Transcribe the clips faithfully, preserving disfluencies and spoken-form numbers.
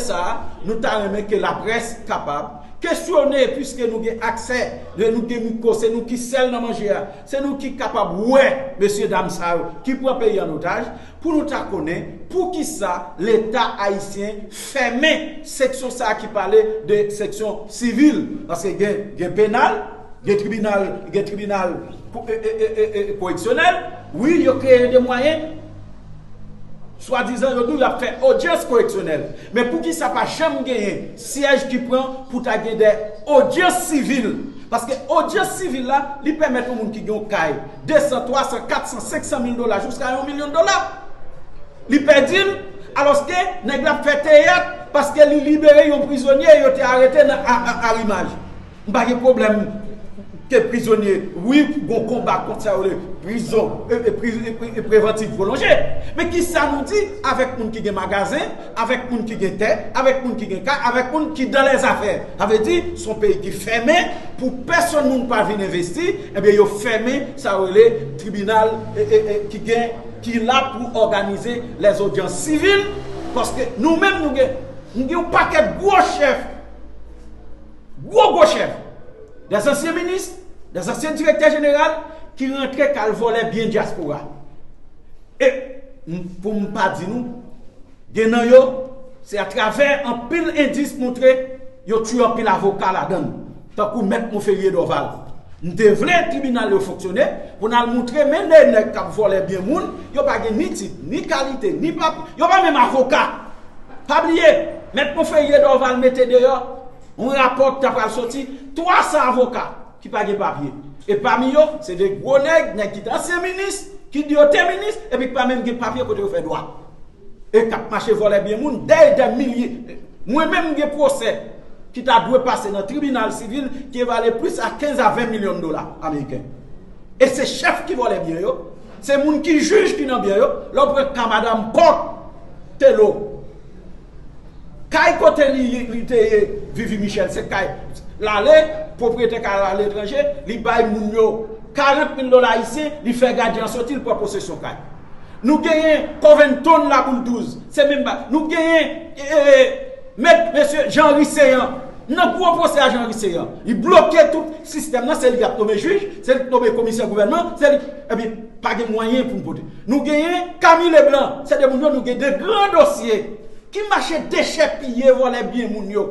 Sa a, nou ta renmen ke laprès kapab kesyone, piske nou gen aksè, nou gen mikwo, se nou ki sèl nan manje a, se nou ki kapab wè mesye dam sa yo ki pran peyi an otaj, pou nou ta konnen poukisa Leta ayisyen fèmen seksyon sa a ki pale de seksyon sivil, paske gen, gen penal, gen tribinal, gen tribinal ko- e- e- e- e- e- koreksyonèl. Wi, yo kreye de mwayen. Swadizan yo di w y ap fè odyans koreksyonèl. Men poukisa pa janm genyen syèj ki pran pou ta gen de odyans sivil? Paske odyans sivil la, li pèmèt yon moun ki gen yon kay de san, twa san, kat san, senk san mil dola jiska yon milyon dola. Li pèdi l, alòske nèg la ap fè teyat paske li libere yon prizonye yo te arete nan a- a- Arimaj. M pa gen pwoblèm ke prizonye, wi, gon konba kont sa yo rele prizon e, e, pri- e, e, prevantif pwolonje. Men ki sa nou di avèk moun ki gen magazen, avèk moun ki gen tè, avèk moun ki gen kay, avèk moun ki dan lèzafè? Sa vle di, se yon peyi ki fèmen pou pèsonn moun pa vin envesti, ebyen, yo fèmen sa yo rele tribinal e, e, e, ki gen, ki la pou òganize lèzodyans sivil, paske nou menm nou gen, nou gen yon pakèt gwo chèf, gwo gwo chèf, dèzansyen minis, dèzansyen direktè jeneral ki rantre k al vòlè byen dyaspora. E m- pou m pa di nou, gen nan yo, se atravè anpil endis montre yo tiye anpil avoka ladan l, tankou mèt Monferrier Dorval. M te vle tribinal yo fonksyone pou n al montre men de nèg k ap vòlè byen moun, yo pa gen ni tit, ni kalite, ni papye, yo pa menm avoka. Pa bliye, mèt Monferrier Dorval mete deyò yon rapò ki ta pral soti twa san avoka ki pa gen papye. E pami yo, se de gwo nèg, nèg ki te ansyen minis, ki di yo te minis, epi ki pa menm gen papye kote yo fè dwa. E k ap mache vòlè byen moun, dè e dè milye. Mwen menm, m gen pwosè ki ta dwe pase nan tribinal sivil ki evalye plis a kenz a ven milyon dola ameriken. E se chèf ki vòlè byen yo, se moun ki jij ki nan byen yo. Lè w pran ka madanm Kòk, Telo, kay kote li, li te ye, Vivi Michel, se kay l ale, pwopriyetè kay la aletranje, li bay moun yo karant mil dola ayisyen, li fè gadyen an soti, li pran posesyon kay. Nou genyen Covington Laboule douz, se menm bagay. Nou genyen e, e, e, mèt mesye Jean Henry Céant, nan gwo pwosè a Jean Henry Céant, li bloke tout sistèm nan, se li k ap nonmen jij, se li k nonmen komisè gouvènman, se li, epi pa gen mwayen pou n pote. Nou genyen Camille Leblanc, se de moun yo, nou gen de gran dosye ki mache dechèpiye, vòlè byen moun yo.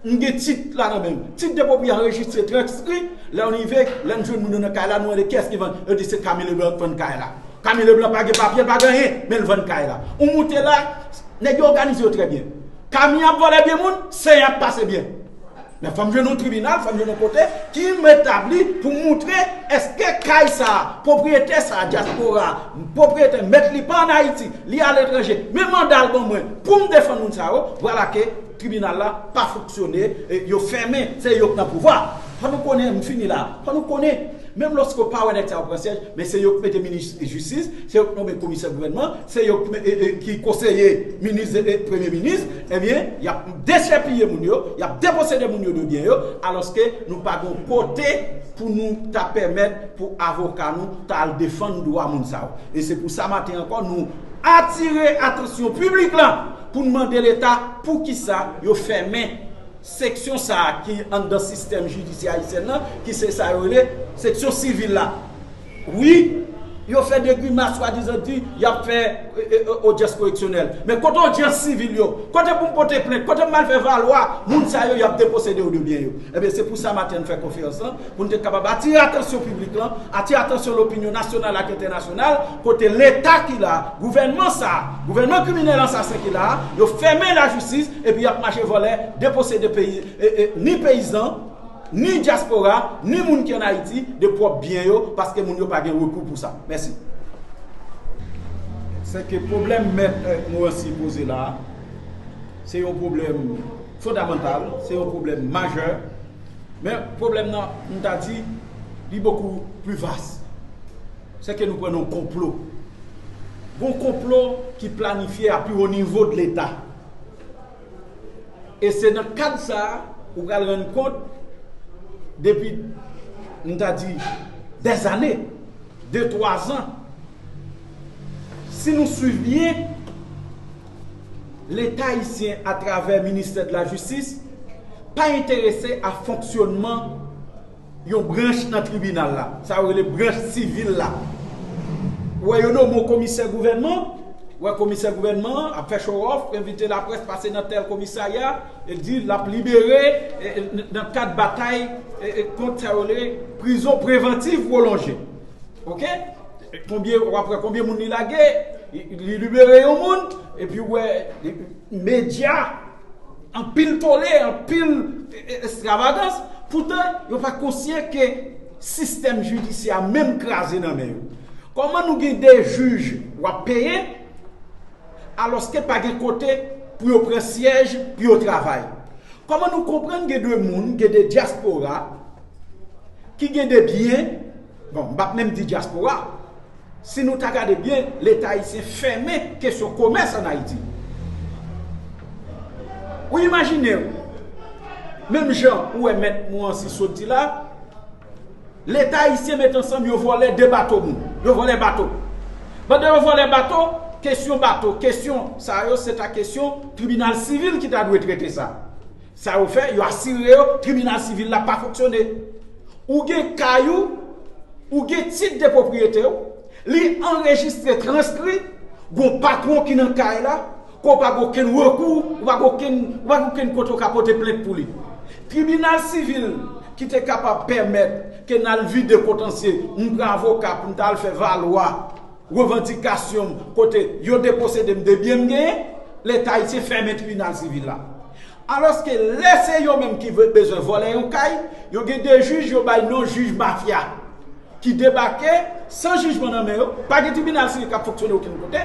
M gen tit la nan men m. Tit de pwopriyete anrejistre, transkri. Lè nou rive, lè n jwenn moun yo nan kay la, nou mande kiyès ki vann. Yo di se Camille Leblanc k vann kay la. Camille Leblanc pa gen papye, l pa gen anyen, men l vann kay la. Ou moute la, nèg yo òganize yo trè byen. Kami ap vòlè byen moun, Céant ap pase byen. Men fò m jwenn yon tribinal, fò m jwenn yon kote ki m etabli pou moutre èske kay sa a, pwopriyete sa a, dyaspora, pwopriyete mèt li pa ann Ayiti, li aletranje, men manda l ban mwen pou m defann moun sa yo, vwala ke tribinal la pa fonksyone, e, yo fèmen, se yo k nan pouvwa. Fò nou konnen, m fini la, fò nou konnen, menm lòske w pa wè nèg sa yo pran syèj, men se yo k mete minis jistis, se yo k nonmen komisè gouvènman, se yo k, e, e, ki konseye minis, e, e, premye minis, ebyen, y ap dechèpiye moun yo, y ap deposede moun yo de byen yo, alòske nou pa gen kote pou nou ta pèmèt pou avoka nou ta al defann dwa moun sa yo. E se pou sa maten ankò nou atire atansyon piblik lan pou n mande Leta poukisa yo fèmen seksyon sa a ki anndan sistèm jidisyè ayisyen nan, ki se sa yo rele seksyon sivil la. Wi, yo fè de grimas swadizan di y ap fè, e, e, e, odyans koreksyonèl. Men kote odyans sivil yo? Kote pou m pote plent? Kote pou m al fè valwa moun sa yo y ap deposede yo de byen yo? Ebyen, se pou sa maten n fè konferans lan, pou n te kapab atire atansyon piblik lan, atire atansyon lopinyon nasyonal ak entènasyonal, kote Leta ki la, gouvènman sa, gouvènman kriminèl ansasen ki la, yo fèmen lajistis, epi y ap mache vòlè, deposede peyi, e, e, ni peyizan, ni dyaspora, ni moun ki ann Ayiti, de pwòp byen yo, paske moun yo pa gen rekou pou sa. Mèsi. Se ke pwoblèm mèt, e, Morancy poze la a, se yon pwoblèm fondamantal, se yon pwoblèm majè. Men pwoblèm nan, m ta di, li bokou pli vas. Se ke nou pran nan yon konplo. Gon konplo ki planifye a pi wo nivo de Leta. E se nan kad sa a, ou pral rann kont, depi, m ta di, dèzane, de, twa zan, si nou swiv byen, Leta ayisyen, atravè Ministè de la Jistis, pa enterese a fonksyònman yon branch nan tribinal la, sa yo rele branch sivil la. Ou wè, yo nonmen yon komisè gouvènman, ou wè komisè gouvènman an ap fè show off, envite laprès pase nan tèl komisarya, e di l ap libere, e, e, nan kad batay, e, e, kont sa yo rele prizon prevantiv pwolonje. Oke? Konbyen, w ap wè konbyen moun li lage, li, li libere yon moun, epi w wè, e, medya, anpil tole, anpil, e, e, ekstravagans. Poutan, yo pa konsyan ke sistèm jidisyè a menm kraze nan men yo. Kòman nou gen de jij w ap peye, alòske pa gen kote pou yo pran syèj, pou yo travay? Kòman nou konprann gen de moun, gen de dyaspora, ki gen de byen, bon, m p ap menm di dyaspora, si nou ta gade byen, Leta ayisyen fèmen kesyon komès ann Ayiti. Ou imajine w, menm jan ou wè mèt Morancy sot di la, Leta ayisyen met ansanm, yo vòlè de bato moun. Yo vòlè bato. Pandan yo vòlè bato, kesyon bato, kesyon sa yo, se ta kesyon tribinal sivil ki ta dwe trete sa. Sa yo fè, yo asire yo, tribinal sivil la pa fonksyone. Ou gen kay ou, ou gen tit de pwopriyete w, li anrejistre, transkri, gon patwon ki nan kay la, ke w pa gen okenn rekou, ou pa gen okenn, ou pa gen okenn kote w ka pote plent pou li. Tribinal sivil ki te kapab pèmèt ke n al vide kotansye, m pran avoka pou n ta al fè valwa revandikasyon m, kote yo deposede m de byen m genyen, Leta ayisyen fèmen tribinal sivil la. Alòske lè se yo menm ki ve-, bezwen vòlè yon kay, yo gen de jij yo bay non jij mafya ki debake san jijman nan men yo, pa gen tribinal sivil k ap fonksyone okenn kote.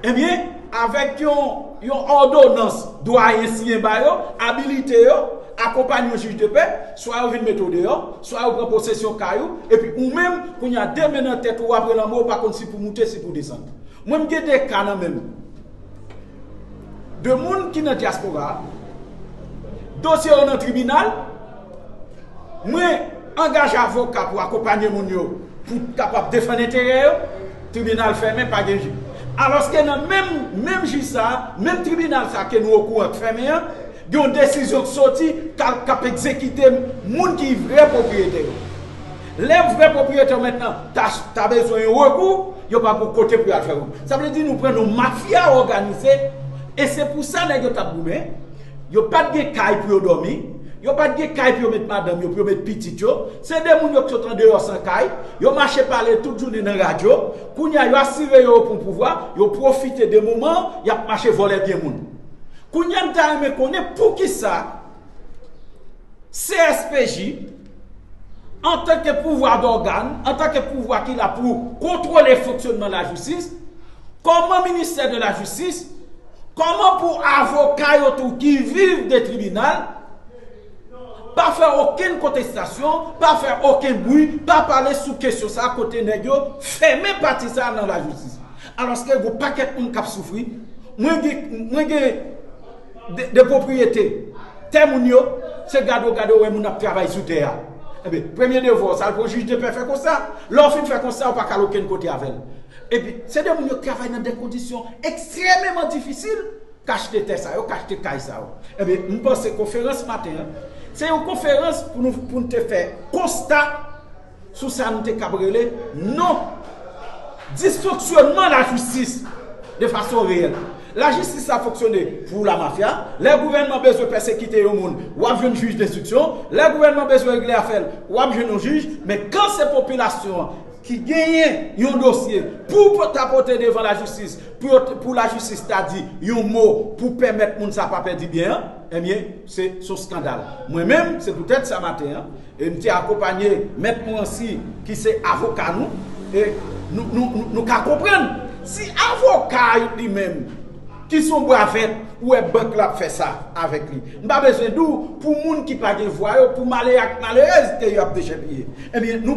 Ebyen, avèk yon, yon òdonans dwayen siyen ba yo, abilite yo, akonpanye yon jij de pè, swa yo vin mete w deyò, swa yo pran posesyon kay ou, epi ou menm, kounye a, de men nan tèt ou, w ap rele anmwe, ou pa konn si pou moute, si pou desann. Mwen, m gen de ka nan men m. De moun ki nan dyaspora a, dosye yo nan tribinal, mwen angaje avoka pou akonpanye moun yo, pou kapab defann enterè yo, tribinal fèmen, pa gen jij. Alòske nan menm, menm jij sa a, menm tribinal sa a ke nou okouran k fèmen an, gen yon desizyon k soti, k al, k ap egzekite moun ki vrè pwopriyetè yo. Lè vrè pwopriyetè yo mentnan ta, ta bezwen yon rekou, yo pa gon kote pou y al fè rekou. Sa vle di nou pran nan yon mafya òganize, e se pou sa nèg yo t ap goumen. Yo pa t gen kay pou yo dòmi, yo pa t gen kay pou yo met madanm yo, pou yo met pitit yo. Se de moun yo k sot andeyò san kay, yo mache pale tout jounen nan radyo. Kounye a, yo asire yo, yo pran pouvwa, yo pwofite de moman an, y ap mache vòlè byen moun. Kounye a, m ta renmen konnen poukisa C S P J, antanke pouvwa dògàn, antanke pouvwa ki la pou kontwole fonksyònman lajistis, kòman ministè de lajistis, kòman pou avoka yo tou ki viv de tribinal, pa fè okenn kontestasyon, pa fè okenn bri, pa pale sou kesyon sa a kote nèg yo fèmen pati sa a nan lajistis. Alòske gon pakèt moun k ap soufri, mwen gen, mwen gen de, de pwopriyete. Tè moun yo, se gade w gade w wè moun ap travay sou tè a. Ebyen, premye devwa w, sa l pou jij de pè fè konsa. Lè w fin fè konsa, ou pa ka al okenn kote avè l. Epi, se de moun yo k travay nan de kondisyon ekstrèmeman difisil, k achte tè sa yo, k achte kay sa yo. Ebyen, m panse konferans maten an, se yon konferans pou nou, pou n te fè konsta sou sa nou te kab rele non disfonksyònman lajistis de fason reyèl. Lajistis la fonksyone pou lamafya. Lè gouvènman bezwen pèsekite yon moun, w ap jwenn jij denstriksyon. Lè gouvènman bezwen regle afè l, w ap jwenn yon jij. Men kan se popilasyon an ki genyen yon dosye pou po-, ta pote devan lajistis, pou yo, pou lajistis ta di yon mo pou pèmèt moun sa pa pèdi byen an, ebyen, se, se yon eskandal. Mwen menm, se poutèt sa maten an, e m te akonpanye Mèt Morancy, ki se avoka nou, e nou, nou, nou, nou ka konprann. Si avoka a li menm, ki se yon bravèt, ou wè bank la ap fè sa avèk li. M pa bezwen di w, pou moun ki pa gen vwa yo, pou malere ak malerèz ke yo ap dechèpiye. Ebyen, nou